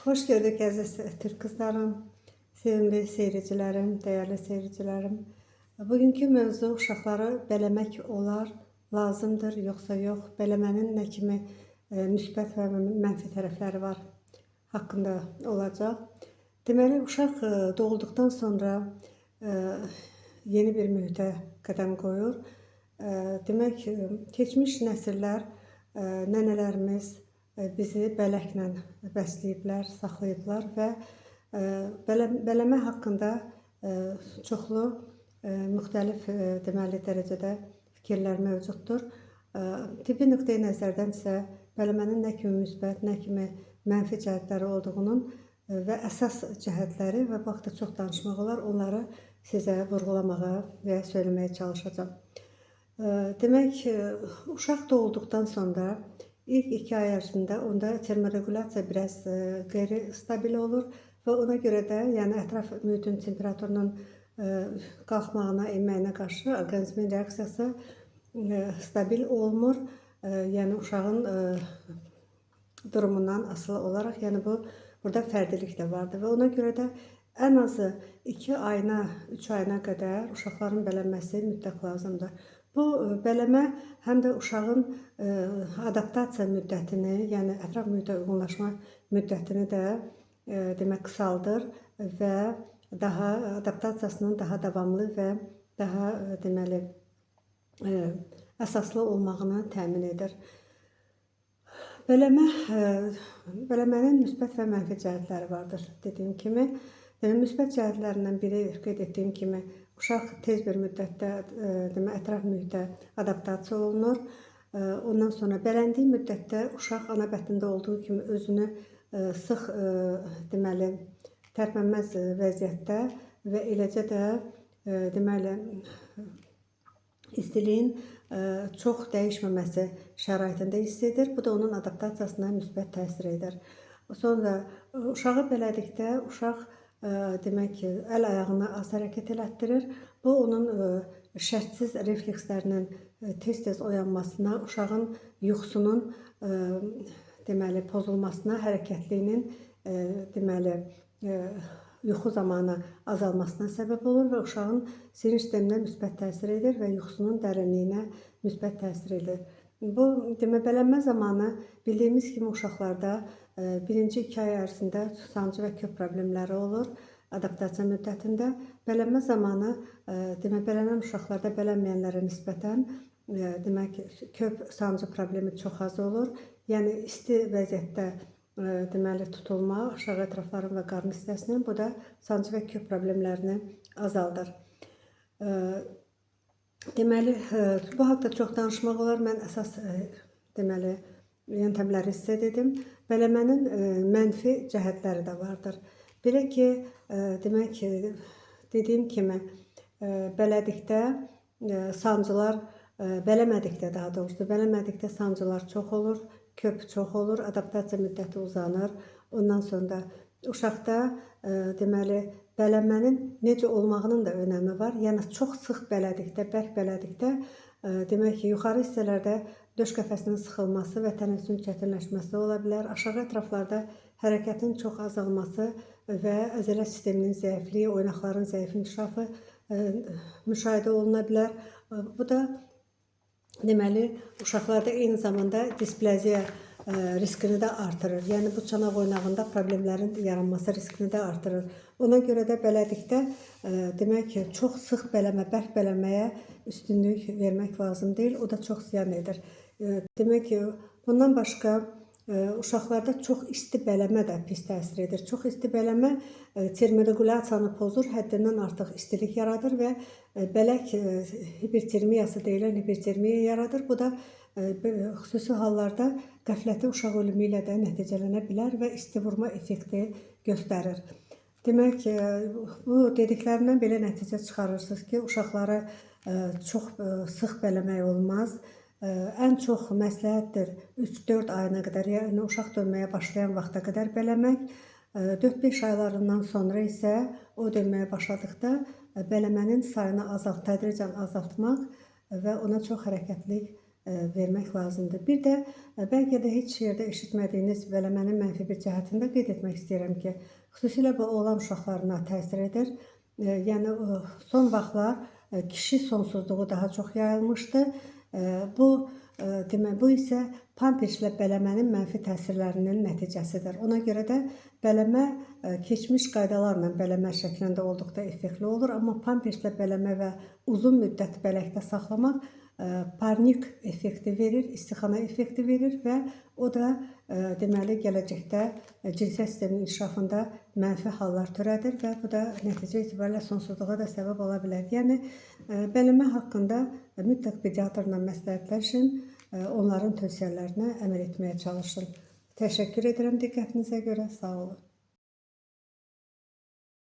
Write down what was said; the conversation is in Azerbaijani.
Hoş gördük əziz Türk qızlarım, sevimli seyircilərim, dəyərli seyircilərim. Bugünkü mövzu uşaqları bələmək olar, lazımdır, yoxsa yox, bələmənin nə kimi müsbət və mənfi tərəfləri var haqqında olacaq. Deməli, uşaq doğulduqdan sonra yeni bir mühitə qədəm qoyur. Demək, keçmiş nəsillər, nənələrimiz bizi bələklə bəsləyiblər, saxlayıblar və bələmə haqqında çoxlu müxtəlif deməli dərəcədə fikirlər mövcuddur. Tibbi nöqteyi nəzərdən isə bələmənin nə kimi müsbət, nə kimi mənfi cəhətləri olduğunun və əsas cəhətləri və bu haqda çox danışmaq olar, onları sizə vurğulamağa və söyləməyə çalışacağam. Demək, uşaq doğulduqdan sonra ilk 2 ay ərzində onda termorequlyasiya biraz qeyri-stabil olur və ona görə də, yəni ətraf mühitin temperaturunun qalxmağına, enməyinə qarşı orqanizmin reaksiyası stabil olmur. Yəni uşağın durumundan asılı olaraq, yəni bu burada fərdilik də vardır və ona görə də ən azı 2 ayına, 3 ayına qədər uşaqların bələnməsi mütləq lazımdır. Bu bələmə həm də uşağın adaptasiya müddətini, yəni ətraf mühitə uyğunlaşma müddətini də demək qısaldır və daha adaptasiyasının daha davamlı və daha deməli əsaslı olmağını təmin edir. Bələmənin müsbət və mənfi cəhətləri vardır dediyim kimi. Demək, müsbət cəhətlərindən biri qeyd etdiyim kimi uşaq tez bir müddətdə demək ətraf mühitə adaptasiya olunur. Ondan sonra bələndiyi müddətdə uşaq ana bətnində olduğu kimi özünü sıx deməli tərpənməz vəziyyətdə və eləcə də deməli istiliyin çox dəyişməməsi şəraitində hiss edir. Bu da onun adaptasiyasına müsbət təsir edir. Sonra uşağı belədikdə uşaq demək ki, əl ayağını az hərəkət elətdirir. Bu onun şərtsiz reflekslərinin tez-tez oyanmasına, uşağın yuxusunun deməli pozulmasına, hərəkətliyinin deməli yuxu zamanı azalmasına səbəb olur və uşağın sinir sisteminə müsbət təsir edir və yuxusunun dərinliyinə müsbət təsir edir. Bu demə bələnmə zamanı bildiyimiz kimi uşaqlarda birinci 2 ay ərzində sancı və kök problemləri olur adaptasiya müddətində. Bələnmə zamanı demə bələnən uşaqlarda bələnməyənlərə nisbətən demək kök sancı problemi çox az olur. Yəni isti vəziyyətdə deməli tutulma aşağı ətrafların və qarın hissəsinin, bu da sancı və kök problemlərini azaldır. Deməli, bu haqda çox danışmaq olar. Mən əsas deməli yöntəmləri sizə dedim. Bələmənin mənfi cəhətləri də vardır. Belə ki, demək dediyim kimi bələdikdə sancılar, bələmədikdə daha doğrusu, bələmədikdə sancılar çox olur, köp çox olur, adaptasiya müddəti uzanır. Ondan sonra da uşaqda deməli bələnmənin necə olmağının da önəmi var. Yəni çox sıx bələdikdə, bərk bələdikdə demək ki, yuxarı hissələrdə döş qəfəsinin sıxılması və tənəffüsün çətinləşməsi ola bilər. Aşağı ətraflarda hərəkətin çox azalması və əzələ sisteminin zəifliyi, oynaqların zəif inkişafı müşahidə oluna bilər. Bu da deməli uşaqlarda eyni zamanda displaziya riskini də artırır. Yəni bu çanaq oynağında problemlərin yaranması riskini də artırır. Ona görə də bələdikdə demək ki, çox sıx bələmə, bərk bələməyə üstünlük vermək lazım deyil. O da çox ziyan edir. Demək ki, bundan başqa uşaqlarda çox isti bələmə də pis təsir edir. Çox isti bələmə termoregulyasiyanı pozur, həddindən artıq istilik yaradır və bələk hipertermiyası deyilən hipertermiya yaradır. Bu da xüsusi hallarda qəfləti uşaq ölümü ilə də nəticələnə bilər və isti vurma effekti göstərir. Demək, bu dediklərimdən belə nəticə çıxarırsınız ki, uşaqları çox sıx bələmək olmaz. Ən çox məsləhətdir 3-4 ayına qədər, yəni uşaq dönməyə başlayan vaxta qədər bələmək. 4-5 aylarından sonra isə o dönməyə başladıqda bələmənin sayını tədricən azaltmaq və ona çox hərəkətlilik vermək lazımdır. Bir də bəlkə də heç yerdə eşitmədiyiniz bələmənin mənfi bir cəhətini də qeyd etmək istəyirəm ki, xüsusilə bu oğlan uşaqlarına təsir edir. Yəni son vaxtlar kişi sonsuzluğu daha çox yayılmışdı. Bu demək bu isə pamperslə bələmənin mənfi təsirlərinin nəticəsidir. Ona görə də bələmə keçmiş qaydalarla bələmə şəklində olduqda effektli olur, amma pamperslə bələmə və uzun müddət bələkdə saxlamaq parnik effekti verir, istixana effekti verir və o da deməli gələcəkdə cinsiyyət sisteminin inkişafında mənfi hallar törədir və bu da nəticə etibarilə sonsuzluğa da səbəb ola bilər. Yəni bələmə haqqında mütləq pediatrla məsləhətləşin, onların tövsiyələrinə əməl etməyə çalışın. Təşəkkür edirəm diqqətinizə görə. Sağ olun.